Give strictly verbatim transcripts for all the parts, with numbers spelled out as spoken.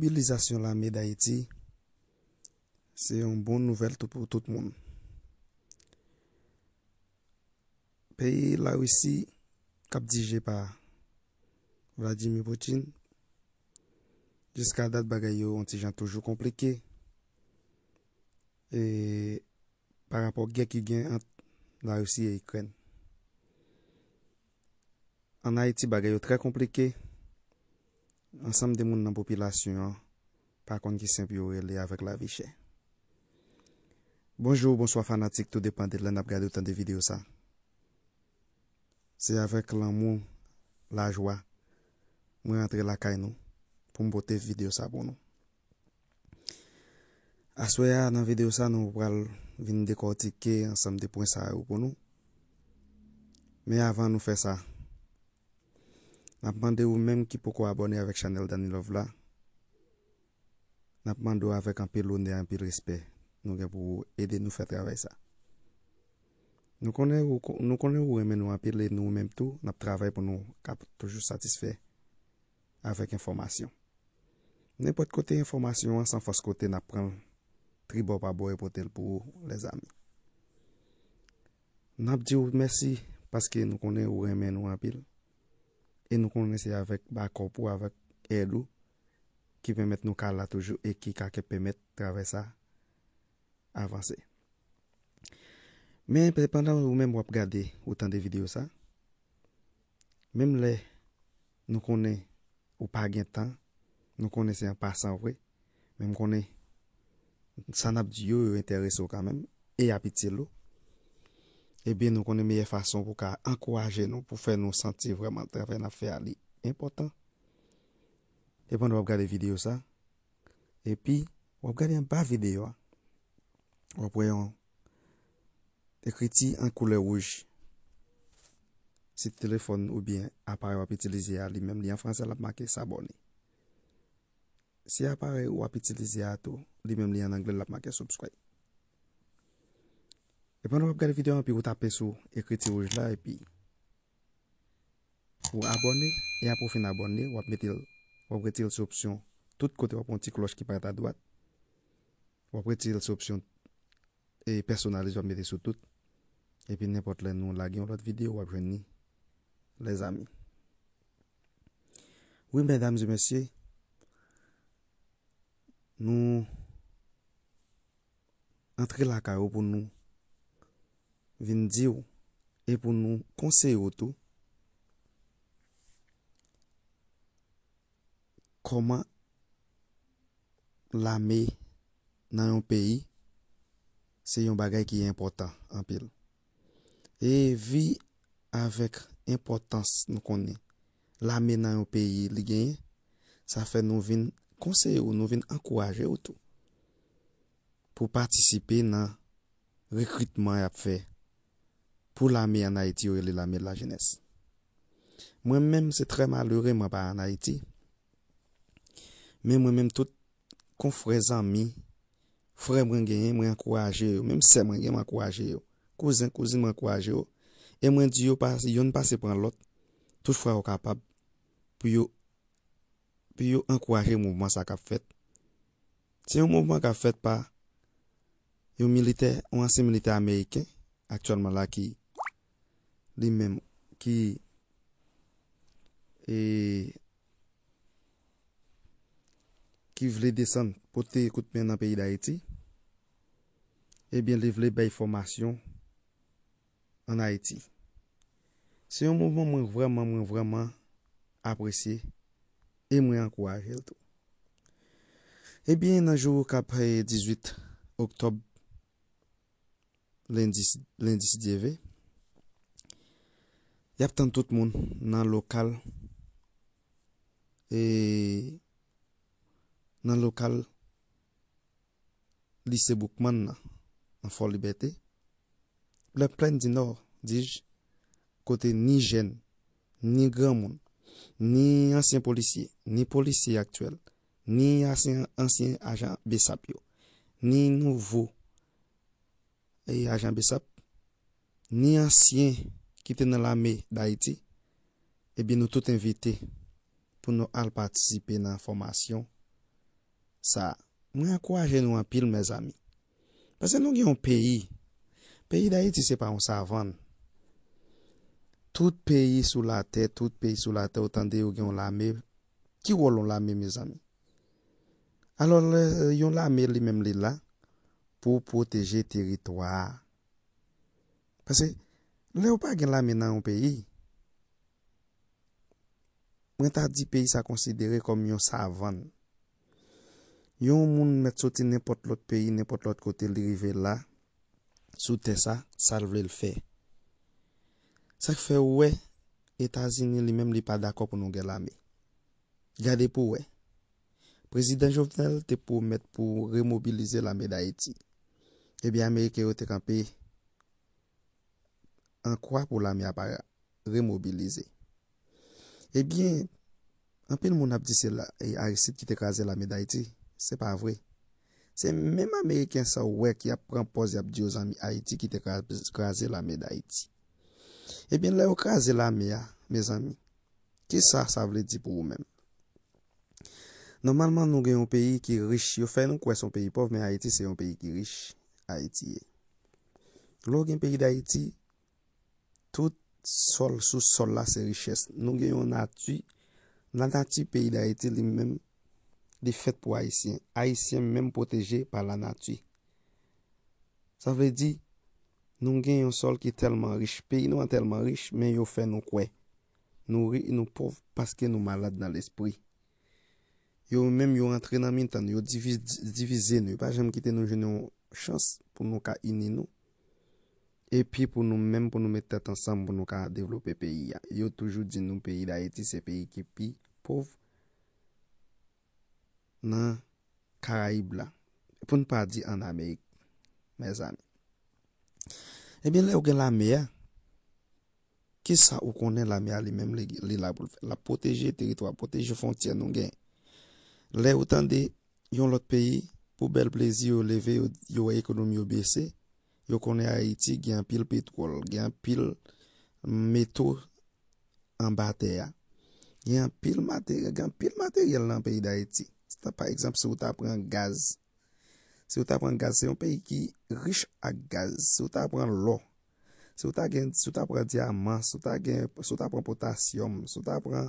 Mobilizasyon lame Dayiti se yon bon nouvèl tou pou tout moun. Peyi Larisi k ap dirije pa Vladimir Putin, jiska dat bagay yo yon ti jan toujou konplike. E pa rapò gè ki gen ant Larisi e Ikrèn. Ann Ayiti, bagay yo trè konplike. Ansanm de moun nan popilasyon an pa konn ki sen pou yo rele avèk lavi chè. Bonjou, bonswa fanatik, tou depann de lè n ap gade ou tande videyo sa. Se avèk lanmou, lajwa, mwen rantre lakay nou pou m pote videyo sa pou nou. Aswè a, nan videyo sa, nou pral vin dekòtike ansanm de pwen sa yo pou nou. Men avan nou fè sa, n ap mande ou menm ki poko abòne avèk chanèl Danny Love la, n ap mande w avèk anpil onè, anpil respè, nou gen pou ou ede nou fè travay sa. Nou konnen ou, nou konnen ou renmen nou anpil e nou menm tou, n ap travay pou nou kab toujou satisfè avèk enfòmasyon. Nenpòt kote enfòmasyon an san fòs kote, n ap pran l tribò pa bò e pote l pou ou, lèzami. N ap di w mèsi paske nou konnen ou renmen nou anpil. E nou konnen se avèk bakòp ou, avèk èd ou, ki pèmèt nou ka la toujou e ki ka pèmèt travay sa avanse. Men, pe-, pandan ou menm w ap gade, ou tande videyo sa, menm lè nou konnen ou pa gen tan, nou konnen se an pasan vre, men m konnen sa n ap di yo, yo enterese w kanmenm, e y ap itil ou. Ebyen, nou konnen meyè fason pou ka ankouraje nou, pou fè nou santi vrèman travay n ap fè a li enpòtan. E pandan w ap gade videyo sa, epi w ap gade anba videyo a, w ap wè yon ekriti an koulè wouj. Si telefòn oubyen aparèy w ap itilize a, li menm li an fransè, l ap make s'abonner. Si aparèy w ap itilize a tou, li menm li an anglè, l ap make subscribe. E pandan w ap gade videyo an, epi ou tape sou ekriti wouj la, epi ou abòne, e apre w fin abòne, w ap mete l, w ap retire l sou opsyon, tout kote w ap wè yon ti klòch ki parèt adwat, w ap retire l sou opsyon, e pèsonalize, w ap mete sou tout. Epi nenpòt lè nou lage yon lòt videyo, w ap jwenn li, lèzami. Wi, medam e mesye, nou antre lakay ou pou nou vin di w e pou nou konseye w tou kòman lame nan yon peyi se yon bagay ki enpòtan anpil. E vi avèk enpòtans nou konnen lame nan yon peyi li genyen, sa fè nou vin konseye w, nou vin ankouraje w tou pou patisipe nan rekritman y ap fè pou lame ann Ayiti, yo rele lame de la jenès. Mwen menm, se trè malere mwen pa ann Ayiti, men mwen menm, tout konfrè, zanmi, frè mwen genyen, mwen ankouraje yo. Menm sè mwen genyen, mwen ankouraje yo. Kouzen, kouzin, mwen ankouraje yo. E mwen di yo pa, yonn pase pran lòt, tout fwa yo kapab, pou yo, pou yo ankouraje mouvman sa k ap fèt. Se yon mouvman k ap fèt pa yon militè, yon ansyen militè ameriken, aktyèlman la, ki, li menm, ki, e, ki vle desann pote kout men nan peyi Dayiti, ebyen, li vle bay fòmasyon ann Ayiti. Se yon mouvman mwen vrèman, mwen vrèman apresye e mwen ankouraje l tou. Ebyen, nan jou k ap, eh, dizuit oktòb, lendi, lendi si Dye ve, y ap tann tout moun nan lokal, e nan lokal lise Boukman nan, nan Fò Libète, Plè-, Plèn di Nò, dij, kote ni jèn, ni granmoun, ni ansyen polisye, ni polisye aktyèl, ni ansyen, ansyen ajan BSAP yo, ni nouvo, e, ajan BSAP, ni ansyen ki te nan lame Dayiti, ebyen, nou tout envite pou nou al patisipe nan fòmasyon sa a. Mwen ankouraje nou anpil, mezanmi. Paske nou gen yon peyi. Peyi Dayiti se pa yon savann. Tout peyi sou latè, tout peyi sou latè, ou tande yo gen yon lame. Ki wòl yon lame, mezanmi? Alò, lè yon lame li menm li la pou pwoteje teritwa a. Paske lè ou pa gen lame nan yon peyi, mwen ta di peyi sa konsidere kòm yon savann. Yon moun mèt soti nenpòt lòt peyi, nenpòt lòt kote, li rive la, sou tè sa, sa l vle l fè. Sa k fè ou wè Etazini li menm li pa dakò pou nou gen lame. Gade pou wè. Prezidan Jovenel te pwomèt pou remobilize lame Dayiti. Ebyen, Ameriken yo te kanpe an kwa pou lame a pa remobilize. Ebyen, anpil moun ap di se la, e Aristide ki te kraze lame Dayiti. Se pa vre. Se menm Ameriken sa ou wè ki ap pran pòz y ap di yo zanmi Ayiti ki te kra-, kraze lame Dayiti. Ebyen, lè yo kraze lame a, mezanmi, kisa sa vle di pou ou menm? Nòmalman, nou gen yon peyi ki rich. Yo fè nou kwè se yon peyi pòv, men Ayiti se yon peyi ki rich. Ayiti ye. Lè w gen peyi Dayiti, tout sòl, sou sòl la, se richès. Nou gen yon nati, lanati peyi Dayiti li menm, li fèt pou Ayisyen. Ayisyen menm pwoteje pa lanati. Sa vle di, nou gen yon sòl ki tèlman rich. Peyi nou an tèlman rich, men yo fè nou kwè. Nou ri, nou pòv paske nou malad nan lespri. Yo menm, yo antre nan mitan nou, yo divi-, divize nou. Yo pa janm kite nou jwenn yon chans pou nou ka ini nou. Epi pou nou menm, pou nou met tèt ansanm, pou nou ka devlope peyi a. Yo toujou di nou peyi Dayiti se peyi ki pi pòv nan Karayib la. Pou n pa di ann Amerik, mezanmi. Ebyen, lè ou gen lame a, kisa ou konnen lame a li menm li, li la pou l fè? L ap pwoteje teritwa, pwoteje fwontyè nou gen. Lè ou tande yon lòt peyi, pou bèl plezi, yo leve, yo, yo wè ekonomi yo bese, yo konnen Ayiti gen anpil petwòl, gen anpil meto anba tè a. Gen anpil materyèl, gen anpil materyèl nan peyi Dayiti. Pa egzanp, si w ta pran gaz, si w ta pran gaz, se yon peyi ki rich ak gaz. Si w ta pran lò, si w ta gen, si w ta pran dyaman, si w ta gen, si w ta pran potasyòm, si w ta pran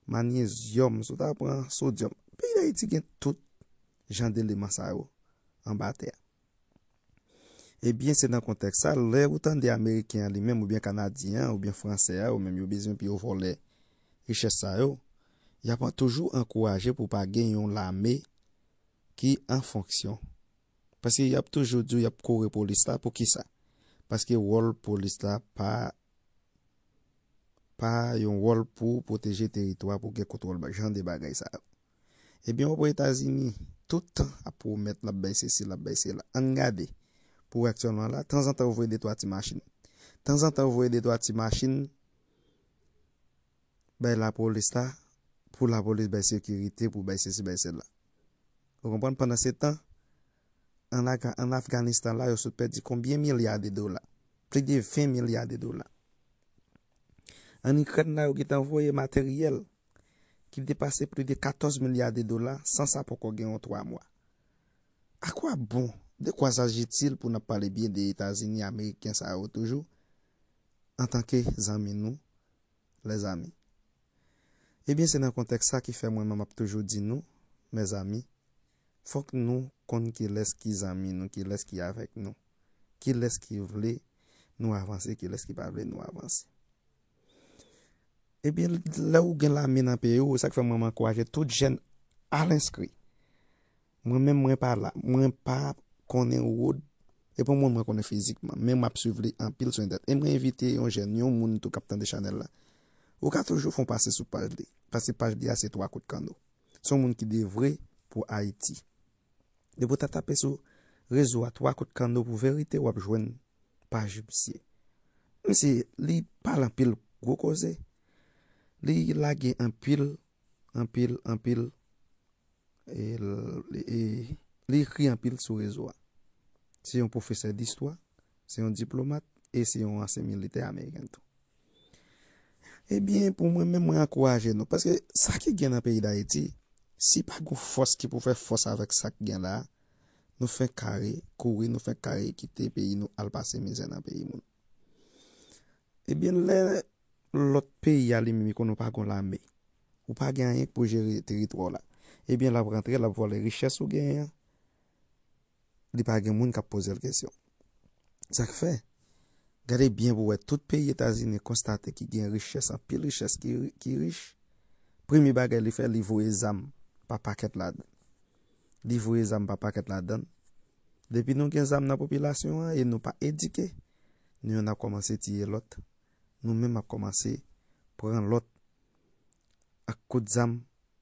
manyezyòm, si w ta pran sodyòm, peyi Dayiti gen tout jan de eleman sa yo anba tè a. Ebyen, se nan kontèks sa, lè ou tande Ameriken an li menm, oubyen Kanadyen an, oubyen Fransè a, yo menm yo bezwen pou yo vòlè richès sa yo, y ap toujou ankouraje pou pa gen yon lame ki an fonksyon. Paske y ap toujou di w y ap kore polis la. Poukisa? Paske wòl polis la pa, pa yon wòl pou pwoteje teritwa, pou gen kontwòl ba-, jan de bagay sa yo. Ebyen, w ap wè Etazini, tout tan ap pwomèt l ap bay sesi, l ap bay sela. Ann gade, pou aktyèlman la, tanzantan yo voye de twa ti machin. Tanzantan yo voye de twa ti machin bay lapolis la, pou lapolis bay sekirite, pou bay sesi, bay sela. Ou konprann? Pandan se tan, an Aga-, an Afganistan la, yo sot pèdi konbyen milya de dola? Plis de ven milya de dola. An Ikrèn la, yo gentan voye materyèl ki depase plis de katòz milya de dola, san sa poko gen yon twa mwa. A kwa bon? De quoi s'agit-il pou n ap pale byen de Etazini, Ameriken sa yo toujou, antanke zanmi nou, lèzanmi? Ebyen, se nan kontèks sa ki fè mwen menm m ap toujou di nou, mezanmi, fòk nou konn kilès ki zanmi nou, kilès ki avèk nou, kilès ki vle nou avanse, kilès ki pa vle nou avanse. Ebyen, lè ou gen lame nan peyi w, sa k fè mwen, m ankouraje tout jèn al enskri. Mwen menm, mwen pa la. Mwen pa konnen wòd. E pa moun mwen konnen fizikman, men m ap swiv li anpil sou entènèt. E mwen envite yon jèn, yon moun tou k ap tande chanèl la. Ou ka toujou fè yon pase sou paj li. Paske paj li a se Twa Kout Kanno. Se yon moun ki devwe pou Ayiti. Depi w ta tape sou rezo a Twa Kout Kanno pou verite, w ap jwenn paj misye. Misye, li pale anpil gwo koze. Li lage anpil, anpil, anpil. E, l-, e, li ekri anpil sou rezo a. Se yon pwofesè distwa, se yon diplomat, e se yon ansyen militè ameriken tou. Ebyen, pou mwen menm, mwen ankouraje nou. Paske sa ki gen nan peyi Dayiti, Si pa gen fòs ki pou fè fòs avèk sa k gen la, nou fenk kare kouri, nou fenk kare kite peyi nou al pase mizè nan peyi moun. Ebyen, lè lòt peyi a li menm, li konnen w pa gen lame, ou pa gen anyen pou jere teritwa w la, ebyen, l ap rantre, l ap vòlè richès ou genyen an, li pa gen moun k ap poze l kesyon. Sa k fè, gade byen pou w wè, tout peyi Etazini konstate ki gen richès, anpil richès ki, ki rich. Premye bagay li fè, li voye zam pa pakèt ladan. Li voye zam pa pakèt ladan. Depi nou gen zam nan popilasyon an e nou pa edike, nou youn ap kòmanse tiye lòt. Nou menm ap kòmanse pran lòt ak kout zam,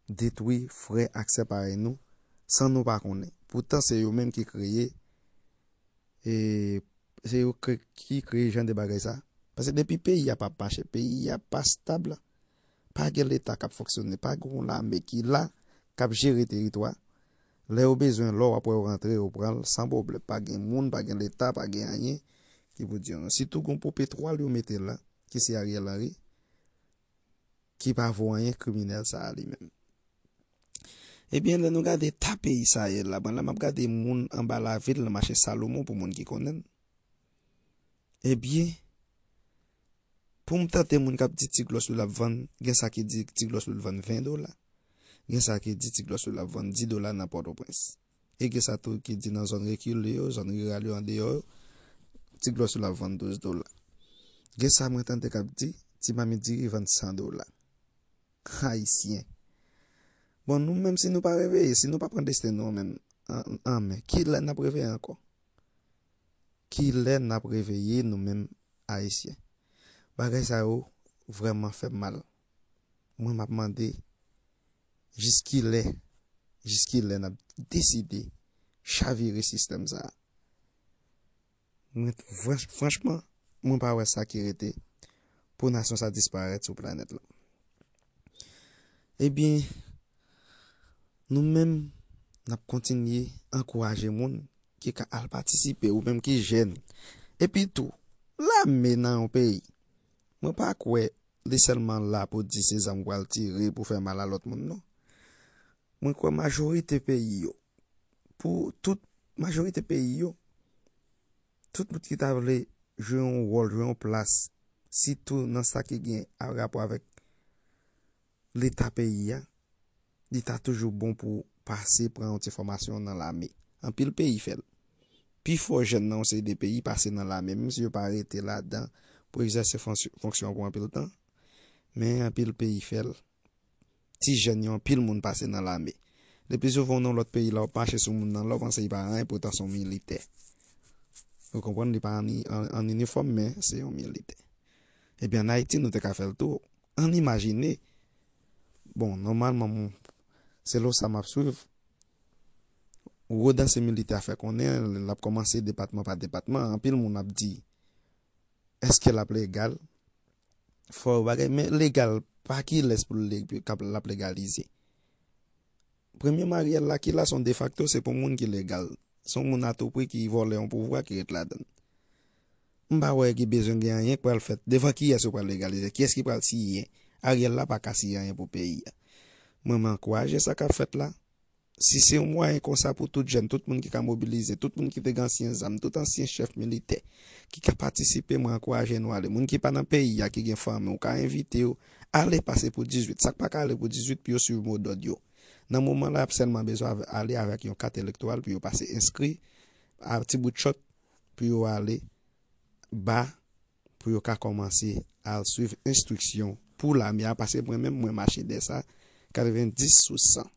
detwi frè ak sè parèy nou, san nou pa konnen. Poutan se yo menm ki kreye, e, se yo kre, ki kreye jan de bagay sa. Paske depi peyi a pa mache, peyi a pa stab, pa gen leta k ap fonksyone, pa gen yon lame ki la, k ap jere teritwa. Lè yo bezwen lò, w ap wè yo rantre, yo pran l san pwoblèm. Pa gen moun, pa gen leta, pa gen anyen ki pou di yo non. Sitou gen yon pope twal yo mete la, ki se Ariel Henry, ki pa vo anyen, kriminèl sa a li menm. Ebyen, lè nou gade eta peyi sa ye la, mwen la m ap gade moun anba lavil nan mache Salomon pou moun ki konnen l. Ebyen, pou m tande moun k ap di ti glòs lwil ap vann, gen sa ki di ti glòs lwil vann ven dola, gen sa ki di ti glòs lwil ap vann dis dola nan Pòtoprens. E gen sa tou ki di nan zòn rekile yo, zòn riral yo, andeyò yo, ti glòs lwil ap vann douz dola. Gen sa mwen tande k ap di ti mamit diri vann san dola. Ayisyen. Bon, nou menm, si nou pa reveye, si nou pa pran desten nou an menm an, an men, kilè n ap reveye ankò? Kilè n ap reveye nou menm Ayisyen? Bagay sa yo vrèman fè m mal. Mwen, m ap mande, jiskilè, jiskilè n ap deside chavire sistèm sa a? Mwen, franch, franchman, mwen pa wè sa ki rete pou nasyon sa disparèt sou planèt la. Ebyen, nou menm, n ap kontinye ankouraje moun ki ka al patisipe, ou menm ki jèn. Epi tou, lame nan yon peyi, mwen pa kwè li sèlman la pou di se zam ou pral tire pou fè mal a lòt moun, non. Mwen kwè majorite peyi yo, pou tout, majorite peyi yo, tout moun ki ta vle jwe yon wòl, jwe yon plas, sitou nan sa ki gen a, rapò avèk leta peyi a, li ta toujou bon pou pase pran yon ti fòmasyon nan lame. Anpil peyi fè l. Pifò jèn nan yon seri de peyi pase nan lame, menm si yo pa rete ladan pou egzèse fonksyon, fonksyon pou anpil tan. Men anpil peyi fè l. Ti jèn yo, anpil moun pase nan lame. Lepi souvan w nan lòt peyi la, w ap mache sou moun nan la, w panse li pa anyen, poutan se yon militè. Ou konprann, li pa an, an, an inifòm, men se yon militè. Ebyen, ann Ayiti, nou te ka fè l tou. Ann imajine, bon, nòmalman, mwen, selon sa m ap swiv, Wodan se militè a fè konnen, l ap kòmanse depatman pa depatman. Anpil moun ap di, èske l ap legal? Fò bagay, men legal pa kilès pou l, l ap legalize? Premye maryaj la ki la se yon defakto, se pou moun ki legal. Se yon moun atoupri ki vòlè yon pouvwa ki ret ladan l. M pa wè ki bezwen gen anyen k pral fèt. Devan kiyès yo pral legalize? Kiyès ki pral siyen? Ariel la pa ka siyen anyen pou peyi a. Mwen, m ankouraje sa k ap fèt la. Si se yon mwayen konsa pou tout jèn, tout moun ki ka mobilize, tout moun ki te gen ansyen zam, tout ansyen chèf militè ki ka patisipe, mwen ankouraje nou ale. Moun ki pa nan peyi a, ki gen fanmi, ou ka envite yo ale pase pou dizuit. Sa k pa ka ale pou dizuit, pou yo swiv modòd yo. Nan moman la, y ap sèlman bezwen ale avèk yon kat elektoral pou yo pase enskri a ti bout chòt pou yo ale ba, pou yo ka kòmanse al swiv enstriksyon pou lame a, paske mwen menm, mwen mache dèyè sa, katrevenndis sou san.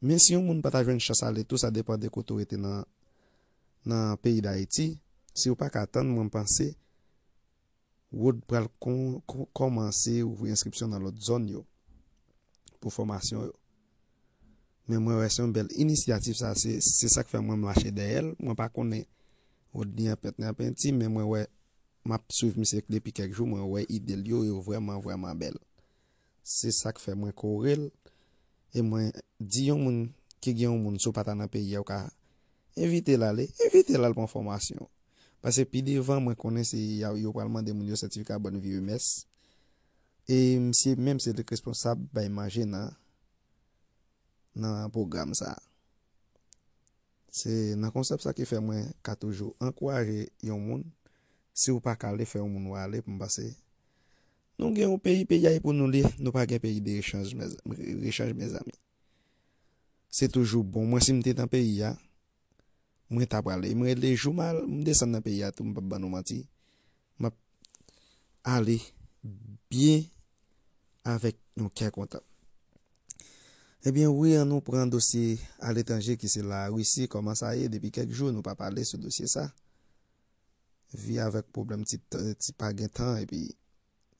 Men si yon moun pa ta jwenn chans ale tou, sa depann de kote w rete nan, nan peyi Dayiti. Si w pa ka tann, mwen panse, Wood pral kon, kon, kòmanse ouvri enskripsyon nan lòt zòn yo pou fòmasyon yo. Men mwen wè se yon bèl inisyativ sa, se, se sa k fè mwen mache dèyè l. Mwen pa konnen Wood ni an pent ni an penti, men mwen wè m ap swiv misye depi kèk jou, mwen wè ide l yo, yo vrèman, vrèman bèl. Se sa k fè mwen kore l. E mwen di yon moun ki gen yon moun, si w pa ta nan peyi a, ou ka envite l ale, envite l al pran fòmasyon. Paske pi devan, mwen konnen se y a, yo pral mande moun yo sètifika bòn vi E M S. E misye menm se li k responsab bay manje nan nan pwogram sa a. Se nan konsèp sa ki fè mwen ka toujou ankouraje yon moun, si w pa ka ale, fè yon moun w ale, pou m panse nou gen yon peyi, peyi a e pou nou li, nou pa gen peyi de rechanj, mezanmi. Se toujou bon. Mwen, si m te nan peyi a, mwen ta prale. Mwen, le jou m al, m desann nan peyi a tou, m p ap ban nou manti. M ap ale byen avèk yon kè kontan. Ebyen, wi, an nou pran dosye aletranje ki se Larisi, kòman sa ye? Depi kèk jou, nou pa pale sou dosye sa. Vi avèk pwoblèm ti, ti pa gen tan, epi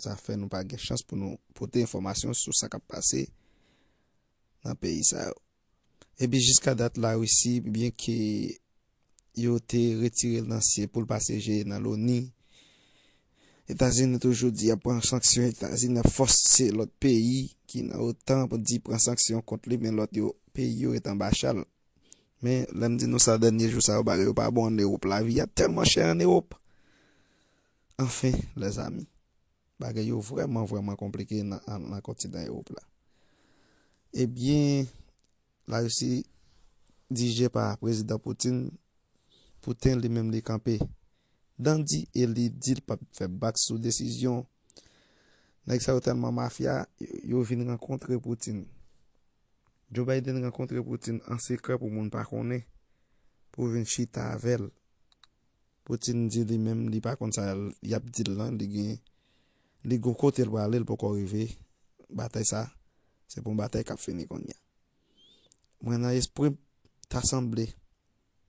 sa fè nou pa gen chans pou nou pote enfòmasyon sou sa k ap pase nan peyi sa yo. Epi jiska dat Larisi, byenke yo te retire l nan sye pou l pa syeje nan loni, Etazini toujou di y ap pran sanksyon, Etazini ap fòse lòt peyi ki nan otan pou di pran sanksyon kont li, men lòt yo, peyi yo ret anba chal. Men, lè m di nou sa, dènye jou sa yo, bagay yo pa bon ann Ewòp. Lavi a tèlman chè ann Ewòp. Anfen, lèzami, bagay yo vrèman, vrèman konplike nan, nan kontinan Ewòp la. Ebyen, Larisi, dirije pa Prezidan Putin, Putin li menm li kanpe dandi e li di l p ap fè bak sou desizyon. Nèg sa yo tèlman mafya, yo, yo vin rankontre Putin. Joe Biden rankontre Putin an sekrè pou moun pa konnen, pou vin chita avè l. Putin di li menm li pa konn sa y ap di l lan, li gen, li gon kote l prale, l poko rive. Batay sa, se pou yon batay k ap fini kounye a. Mwen nan espri m, ta sanble,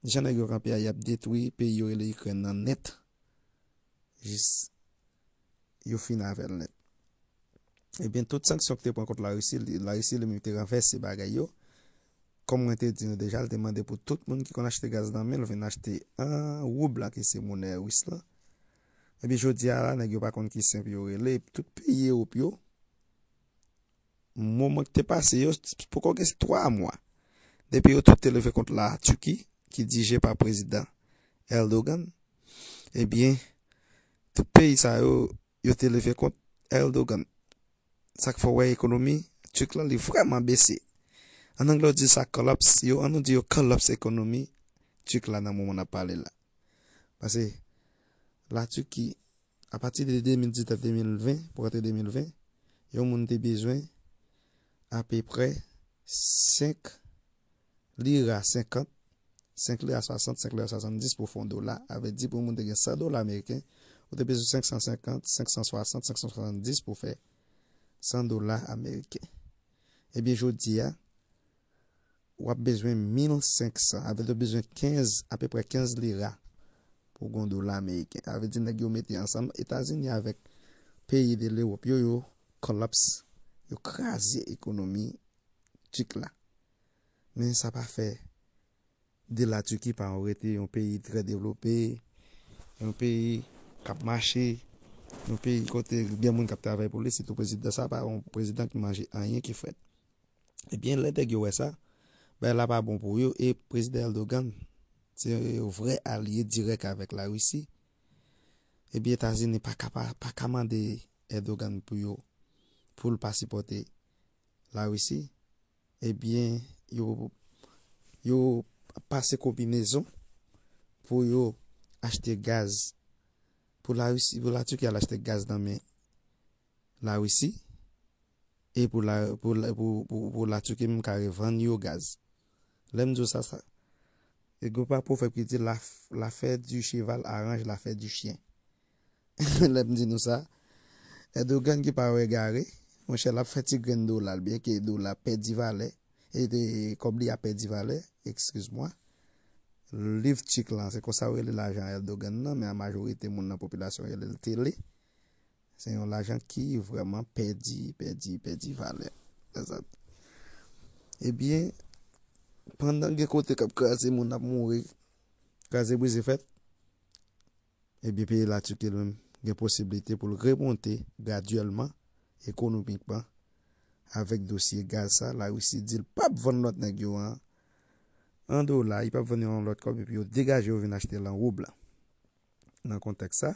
jan nèg yo kanpe a, y ap detwi peyi yo rele Ikrèn nan nèt, jis yo fin avè l nèt. Ebyen, tout sanksyon ki te pran kont Larisi, li- Larisi li menm te ranvèse bagay yo. Kòm mwen te di nou deja, li te mande pou tout moun ki konn achte gaz nan men l vin achte an woub la, ki se monè ris lan. Epi jodi a la, nèg yo pa konn ki sen pou yo rele. Tout peyi Ewòp yo, moman ki te pase yo, poko gen twa mwa. Depi yo tout te leve kont la Turquie, ki dirije pa prezidan Erdogan, ebyen, tout peyi sa yo, yo te leve kont Erdogan. Sa k fè w wè ekonomi tik lan li vrèman bese. An anglè yo di sa collapse, yo, an nou di yo collapse ekonomi tik la nan moman n ap pale la. Paske la Turquie, apati de de mil diznèf, de mil ven, pou rantre de mil ven, yon moun te bezwen apeprè senk lira senkant, senk lira swasant, senk lira swasanndis pou fè yon dola. A vle di pou yon moun te gen san dola ameriken, ou te bezwen senk san senkant, senk san swasant, senk san swasanndis pou fè san dola ameriken. Ebyen, jodi a, w ap bezwen mil senk san, a vle di w bezwen kenz, apeprè kenz lira pou gon dola ameriken. A vle di nèg yo mete ansanm Etazini avèk peyi de Lewòp yo, yo kòlaps, yo kraze ekonomi tik la. Men sa pa fè de la Turquie pa rete yon peyi trè devlope, yon peyi k ap mache, yon peyi kote gen moun k ap travay pou li, sitou prezidan sa pa yon prezidan ki manje anyen ki frèt. Ebyen, lè nèg yo wè sa, bagay la pa bon pou yo, e prezidan Erdogan se yon vrè alye dirèk avèk Larisi. Ebyen, Etazini pa ka, pa, pa ka mande Erdogan pou yo, pou l pa sipòte Larisi. Ebyen, yo, yo pase konbinezon pou yo achte gaz. Pou Larisi, pou la Turquie al achte gaz nan men Larisi. E pou la, pou la, pou, pou, pou la Turquie menm ka revann yo gaz. Lè m di w sa, sa, e gen pa pwovèb ki di la, l'affaire du cheval arrange l'affaire du chien. Lè m di nou sa, Erdogan ki pa wè gare, monchè, l ap fè ti grenn dola l, byenke dola pèdi valè, e de, kòb li a pèdi valè, excuse-moi. Liv tik lan, se konsa yo rele lajan Erdogan nan, men majorite moun nan popilasyon rele l tele. Se yon lajan ki vrèman pèdi, pèdi, pèdi valè. Ebyen, pandan gen kote k ap kraze, moun ap mouri, kraze brize fèt, ebyen, peyi la Turquie li menm gen posiblite pou l remonte gradyèlman, ekonomikman, avèk dosye gaz sa. Larisi di l p ap vann lòt nèg yo an, an dola, li p ap vann yo an lòt kòb, epi yo degaje yo vin achte l an woub la. Nan kontèks sa,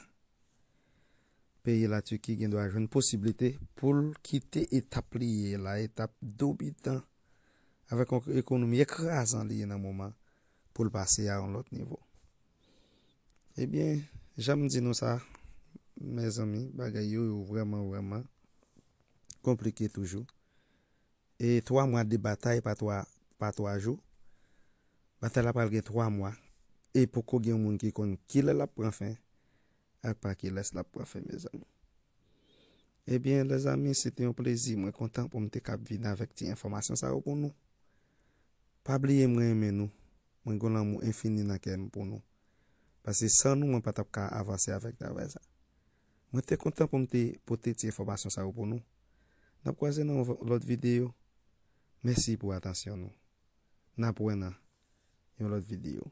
peyi la Turquie gen dwa jwenn posiblite pou l kite etap li ye la, etap dominan avèk yon ekonomi ekrazan li ye nan moman pou l pase a yon lòt nivo. Ebyen, jan m di nou sa, mezanmi, bagay yo yo vrèman, vrèman konplike toujou. E twa mwa de batay pa twa, pa twa jou. Batay la pral gen twa mwa. E poko gen yon moun ki konn kilè l ap pran fen ak pa kilès l ap pran fen, mezanmi. Ebyen, lèzanmi, se te yon plezi. Mwen kontan pou m te kab vin avèk ti enfòmasyon sa yo pou nou. Pa bliye mwen renmen nou. Mwen gen lanmou enfini nan kè m pou nou. Paske san nou, mwen pa t ap ka avanse avèk travay sa. Mwen te kontan pou m te pote ti enfòmasyon sa yo pou nou. N ap kwaze nan yon lòt videyo. Mèsi pou atansyon nou. N ap wè nan yon lòt videyo.